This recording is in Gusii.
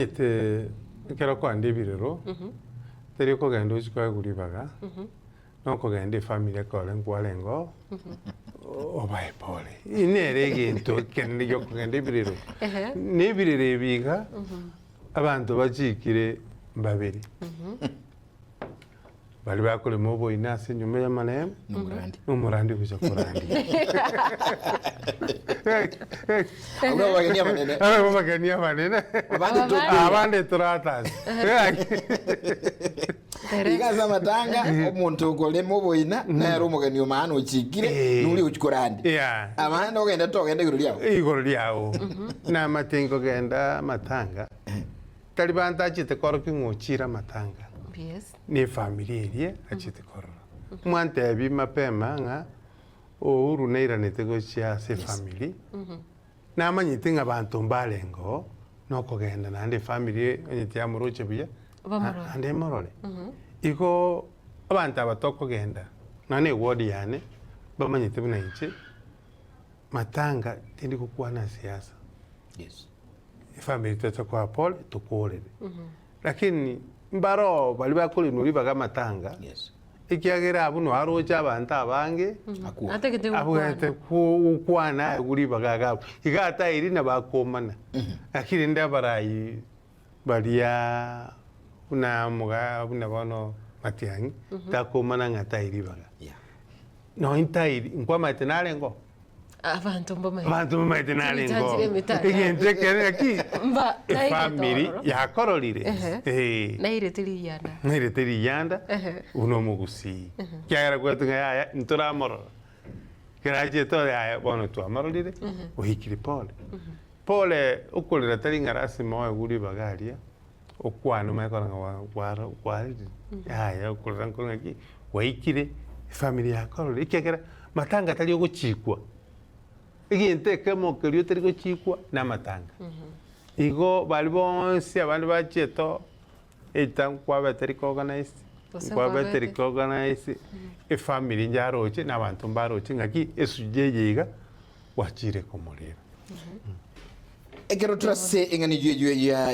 Omanyete ekero kwande ebirero, teri okogenda ochie koegwa ribaga, na okogenda efamiri ekore nkwarenge oo, obae pole. Eye nere egento ekenene gia okogenda ebirero. Na ebirero ebi iga, abanto bachikire mbabere. Baria bakorema oboina ase enyomba y'amaremo, Nomorandi. nomorandi ogocha korandia. Abwo abageni abanene. Abwo abageni abanene. Abande tokoira. Abande toratase. Iga ase amatanga, omonto okorema oboina, nere omogeni o maana ochikire, Eh. noria ochi korandia. Yeah. Abande ogende togenda igoro riabo. Igoro riao. Namate nkogenda amatanga, tari banto achete korokia ng'a ochire amatanga. Yes. Nefamiri eria achete korora. Mwantebi mapema ng'a Uhuru nairanete gochia ase efamiri, namanyete ng'a banto mbarenge oo, nokogenda naende efamiri onye tiyamoroche buya, Bamorore. naende emorore. Igo abanto aba tokogenda, nonya na eward yane, bamanyete buna inche, matanga tindi gokwana siasa. Yes. Efamiri toche koa pole, tokorere. Lakini mbaroo baria bakorinwa ribaga amatanga, Yes. ekiagera abwo noo aroche abanto abange, Akwo. Atagete abwenerete gokwana. gokwana aegwe ribaga iga abwo. Iga atairi nabo akomana. Lakini rende abarai baria buna omoga buna bono Matiang'i, takomana ng'a tairi ribaga. Yeah. Nonye ntairi, nkwamaete narenge oo. Abanto mbamaete. Abanto mbamaete narenge Chibicha oo. emitandao. Egento ekere naki, Mba, nairete efamiri ororo. yakororire. Ehe. Eh. Nairete riyanda. Nairete riyanda, Ehe. buna omogusii. Ekiagera kwetwa ng'a yaya ntoramorora. Ekero achete ore yaya bono twamororire, oikire pole. Pole okorera tari ng'a lasima oegwe ribaga aria, okwane omanye korora ng'a gwa gwarire, yaya okorora nkore ng'aki, gwaikire efamiri yakororire ekiagera matanga tari ogochikwa, egento ekemo keria otari gochikwa na amatanga. Igo baria bonsi abande bachiete oo, either nkwabete recognized, Gose nkwabete nkwabete. recognized, efamiri nyaroche na abanto mbaroche ng'aki esuji eye iga gwachire komorera. Ekero torase eng'ana eyio eyio ya ya.